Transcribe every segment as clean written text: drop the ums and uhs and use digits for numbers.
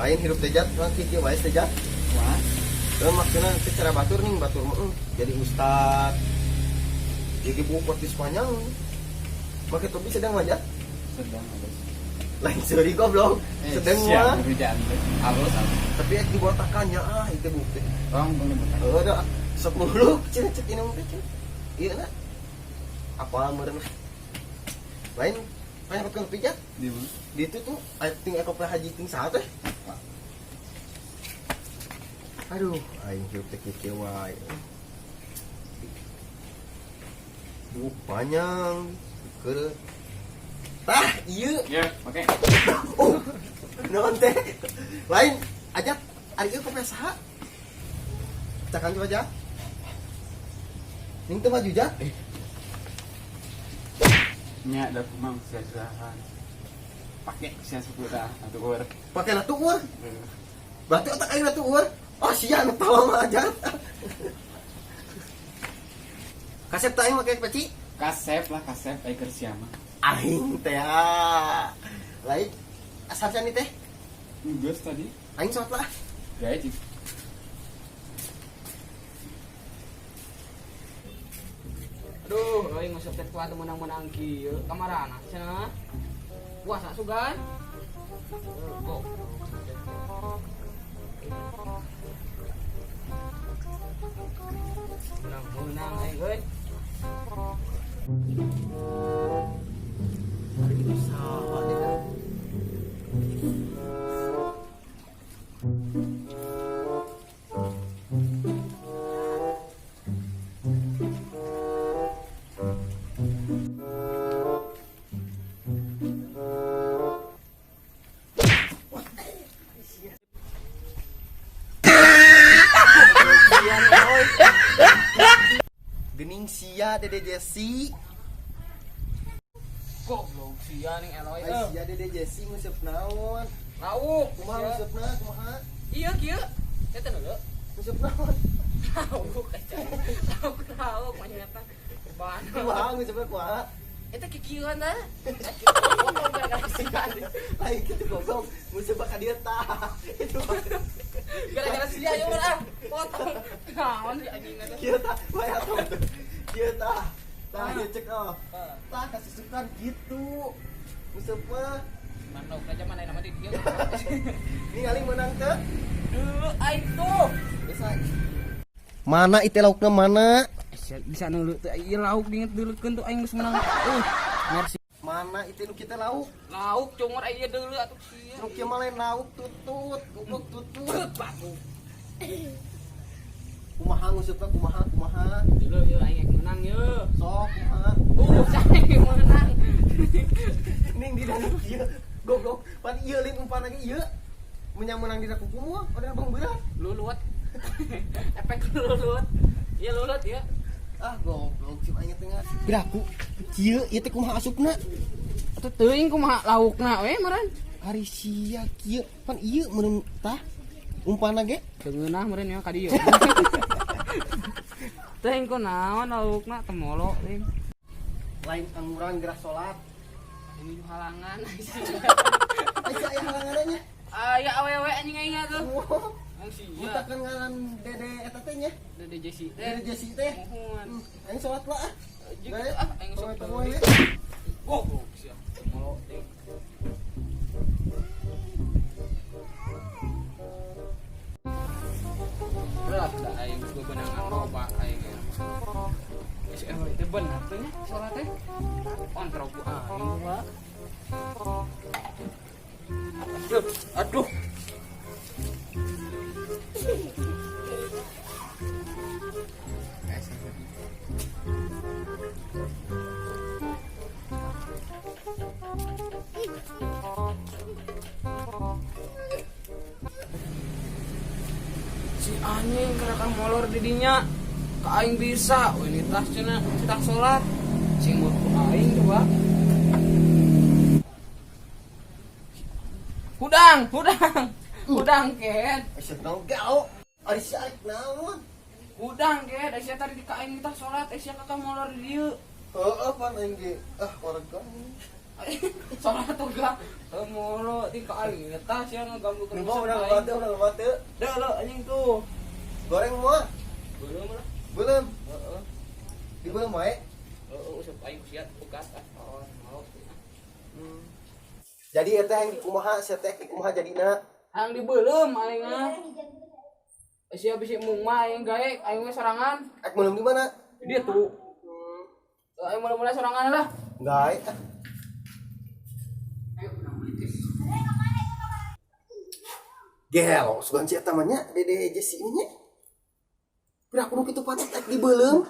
Lain hirup teh jat, urang kieu wae teh jat. Wah, Terus maksudnya secara batur nih, batur mah jadi ustad. Jadi buku di sepanjang. Make topi sedang wajah. Sedang halus. Lain seuri goblok. Sedang siap, mah. Hujan teh. Halus halus. Tapi ek dibotakannya ah itu bukti. Tolong bang dibotak. Oh, dah sok muluk cenah cek inung teh cenah. Ieu na. Apa meureun lah. Lain banyak tukang pijat. Di mana? Di itu tuh aya ting eko haji ting saha teh? Aduh, aing hirup teh kieu wae. Panjang keur. Tah, ieu. Ya, oke. Oh, naon teh? Lain ajak ari ieu kopi saha? Cakan coba jak. Ning teu maju jak. Nya da mang sia-siaan. Pakai sia suku dah atuh ur. Pake na tuur. Berarti otak aing na tuur. Oh, sia nu tolong mah ajak. Kasep teh aing make peci? Kasep lah, kasep ai keur sia mah. Aing teh ah. Lain asal nih teh. Geus tadi. Aing sholat lah. Gae cik. Aduh, euy nguseup teh kuat menang-menang kieu. Kamarana cenah? Puasa sugan? Kok. Menang-menang aing euy. Hari itu saha deh kan. Gening sia Dede Jesse. Goblok sia ning Eloy Ai euy. sia Dede Jesse nguseup naon? Lauk, Kumaha sia. ngusupna kumaha? Iya kieu. Teh teh dulu. Nguseup naon? Lauk aja. Lauk lauk manyata. Ban. Kumaha ngusupna kumaha? Eta kikieuan tah. Potong gara-gara sia. Lain kitu goblok, nguseup ka dieu tah. Itu Gara-gara sia ieu mah ah. Potong. Naon si anjing teh. kieu tah, bae atuh. Kieu tah. Tah ieu cek oh. Tah kasusukan gitu. Nguseup mah. Manok aja mana nama di dia. Ningali meunang teu? Dulu aing tuh. Bisa. Mana itu laukna mana? Bisa nulu teh ieu lauk diinget dulukeun tuh aing geus menang. Merci. Mana itu nu kita lauk? Lauk cungor aing ieu deuleu atuh sia. Nu kieu mah lain lauk tutut, goblok tutut. Tut batu. Kumaha ngusupna kumaha kumaha? Deuleu ieu aing menang ye. Sok kumaha? Saya menang. Ning di dalam kieu goblok. Pan ieu lain umpan lagi ieu. Menyang menang dina kuku mah, udah bang berat. Lulut. Efek lulut. Iya lulut ya. Ah goblok cim aing tengah. Biraku kieu ieu teh kumaha asupna? Atuh teuing kumaha laukna we meureun. Ari sia kieu pan ieu meureun tah umpanna ge. Teu ngeunah meureun ya ka dieu. Teuing ku naon laukna temolo teuing. Lain angguran gerah salat. Ini halangan. Ai sia aya halanganna nya. Aya awewe anjing aing atuh. Oh, Ang sia. Mutakan ngaran Dede eta teh nya. Dede Jesse teh. Dede Jesse teh. Muhun. Aing salat lah ah. Jeung ah aing sok Tong-tong we. Goblok sia. Temolo teuing. Berat dah aing geus bebenangan loba aing. Geus euy teh bener teh nya salat teh. Kontrol ku aing wa. Aduh, aduh. Si anjing kerakan molor didinya. Ka aing bisa, oh, ini tas cenah, tas salat. Sing ku aing coba. Hudang, hudang. Hudang ken. Sia naon gao? Ari sia arek naon? Hudang ken, sia tadi di ka aing kita salat, sia kakak molor di dieu. Heeh pan aing ge. Ah warga. Salah tuh gak. Molo di ka aing eta sia ngaganggu Nu bawa urang loba teu, urang loba teu. Dah lo anjing tuh. Goreng moal. Belum lah. Belum. Heeh. Di belum wae. Heeh, useup aing sia bekas ah. Oh, mau. Jadi eta yang kumaha sia teh kumaha jadina? Hayang dibeuleum aing mah. Sia bisi mung mah aing gae, aing we sorangan. Ek meuleum di mana? Dia tuh. Aing mulai-mulai sorangan lah. Gae. Ah. Gelo, sugan si eta mah nya Dede Jesse ini nya. Pira kudu kitu patet ek dibeuleum.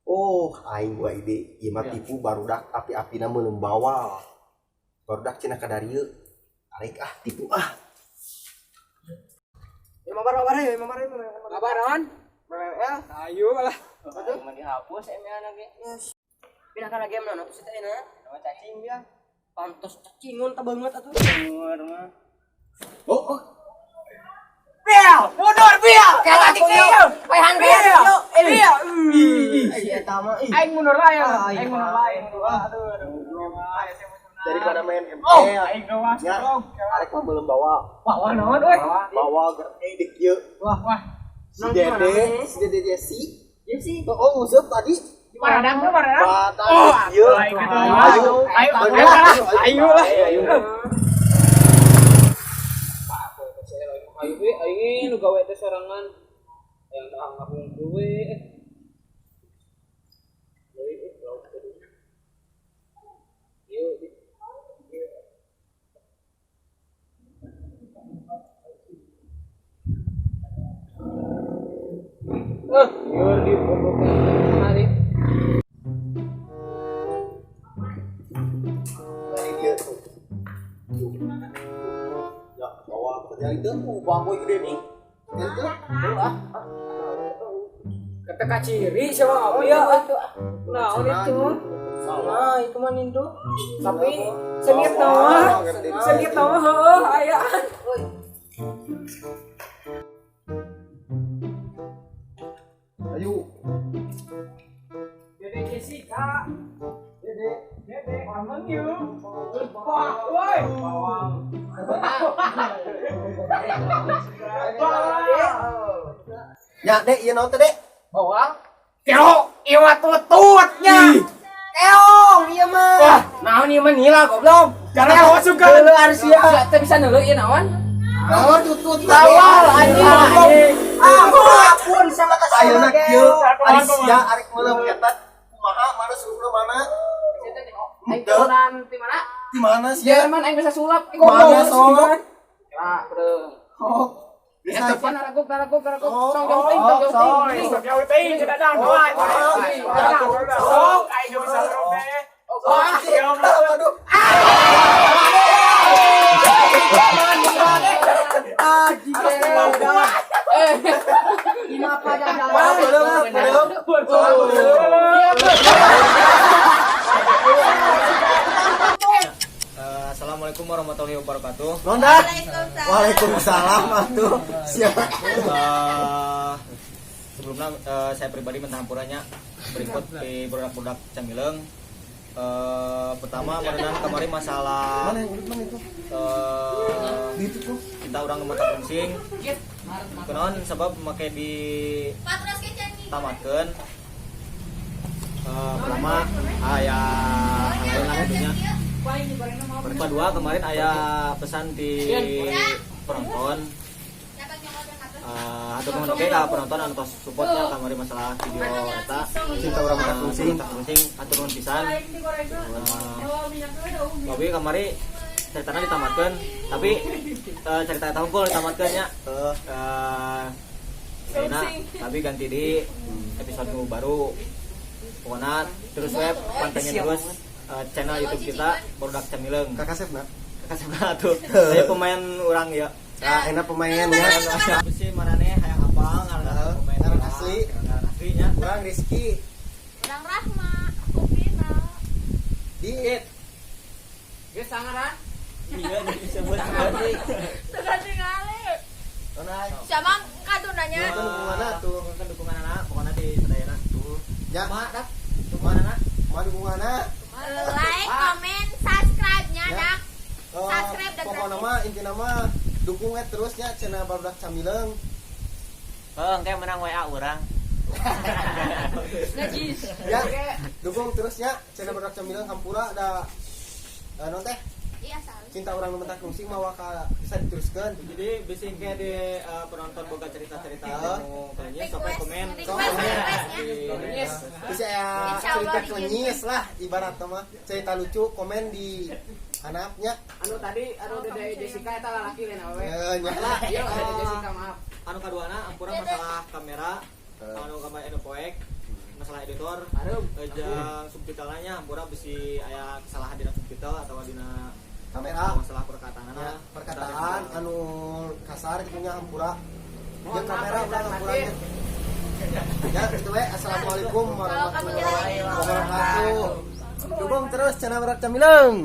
Oh, aing gua ide, ieu mah tipu barudak api-apina meuleum bawal. Barudak cenah ka darieu. Arek ah tipu ah. Ya mabar mabar ya mabar ya. Kabaran? ML. Ayo lah. Aduh, mah dihapus ML na ge. Pindah kana game naon atuh si teh na? Nama cacing dia. Pantos cacingun teh banget atuh. Bener mah. Oh, oh. Bill, mundur Bill. Kalah kieu. Paehan Bill. Bill. Ih, eta mah ih. Aing mundur lah ya. Aing Aing mundur lah. Aing mundur lah. Aduh, aduh. Daripada main ML. Oh, aing gawas Ya, arek mah belum bawa. Wah, wah naon euy. Bawa gede di kieu. Wah, wah. Si Dede Jesse. Jesse. Oh, nguseup tadi. Maradang tuh maradang. Batal kieu. Ayo, Ayo, ayo, ayo lah. Ayo lah. Ayo. Ayo we, aing nu gawe teh sorangan. Yang dah ngahungkul we. Deui, lauk teh. Ieu di. Ieu di hari. Dari dia tuh. Ya, bawa kerja itu bawa gede nih. Itu. Ah. Kata kaciri siapa apa ya? Nah, itu. Nah, itu mah itu. Tapi sengit mah. Sengit mah heueuh ayaan. Ayo. Dede Jessica. Dede, Dede, ameng yuk. Wah, woi. Bawang. Ya, Dek, ieu naon teh, Dek? Bawang. Keo, ieu mah tututnya. Keong, ieu mah. Wah, naon ieu mah nila goblok. Karena bawa suka. Heueuh Arsia. Teu bisa neuleuh ieu naon? Naon tutut? Bawal anjing. Ah, pun sama ka Ayeuna kieu, ari sia arek meuleum eta kumaha mana suruhna mana? Aing turunan di mana? Di mana sia? Jerman aing bisa sulap. Mana sok? Ya, beureum. Oh. Ya, depan naragog, naragog, naragog. Oh, Song jauh ting, tong jauh ting. Sok jauh ting, sudah dah. Sok, aing bisa teh. Wah, aduh. Ah, Lima apa Wah, belum, belum. Assalamualaikum warahmatullahi wabarakatuh. Nonda. Waalaikumsalam atuh. Siap. Sebelumnya saya pribadi minta hampuranya berikut di produk-produk Camileung. Pertama merenang kemarin masalah Mana yang urut mana itu? Di itu tuh. Kita orang mata rungsing. Kunaon sebab make di tamatkeun. Pertama aya lain lah tentunya. Kedua kemarin aya pesan di penonton. Atau teman oke ka penonton anu tos supportnya kamari masalah video eta Cinta urang mata rungsing. Cinta rungsing atur nuhun pisan. Tapi kamari ceritanya ditamatkan, tapi cerita eta hungkul ditamatkeun nya. Ayeuna tapi ganti di episode nu baru. Pokoknya terus web pantengin terus channel YouTube kita Produk Camileung. Kakak Sef na. Kakak sebelah tuh. Saya pemain orang ya. Nah, enak pemain ya. Besi marane hayang apal ngaran pemain Ngaran urang. asli. Ngaran aslinya. Urang Rizky Orang Rahma, aku Vina. di Geus sangaran. Iya disebut. Suka tingali. Nona. Siapa kado nanya? Itu dukunganna tuh. Dukungan dukungan anak pokoknya di sadayana. Ya, Kumaha dak? Dukungan anak. mau dukunganna. Like, mah dukung we terus nya channel Barudak Camileung. Heuh, engke menang WA urang. Najis. Ya, dukung terus nya channel Barudak Camileung, hampura da naon teh? Iya, salah. Cinta urang nu mentak rungsing mah ka bisa diteruskeun. Jadi bisi engke di penonton boga cerita-cerita anu kalinya sampai komen. Request, request ya. Di- Bisa ya Insya Allah cerita dikirim. klenyis lah ibarat mah, cerita lucu komen di handapnya. Anu tadi anu Dede Jessica eta lalaki lain awewe. Eh, nya lah. Iya, Dede Jessica, maaf. Anu kaduana ampura masalah kamera, anu kamera anu poek, masalah editor, Aduh, jeung subtitlenya, ampura bisi aya kesalahan dina subtitle atau dina kamera masalah perkataan. Ya, perkataan anu kasar gitu nya hampura. Mohon ya maaf, kamera lahir urang dan hampura batin. Ya gitu we, assalamualaikum Kalau kamu warahmatullahi jalan wabarakatuh. Dukung terus channel Barudak Camileung.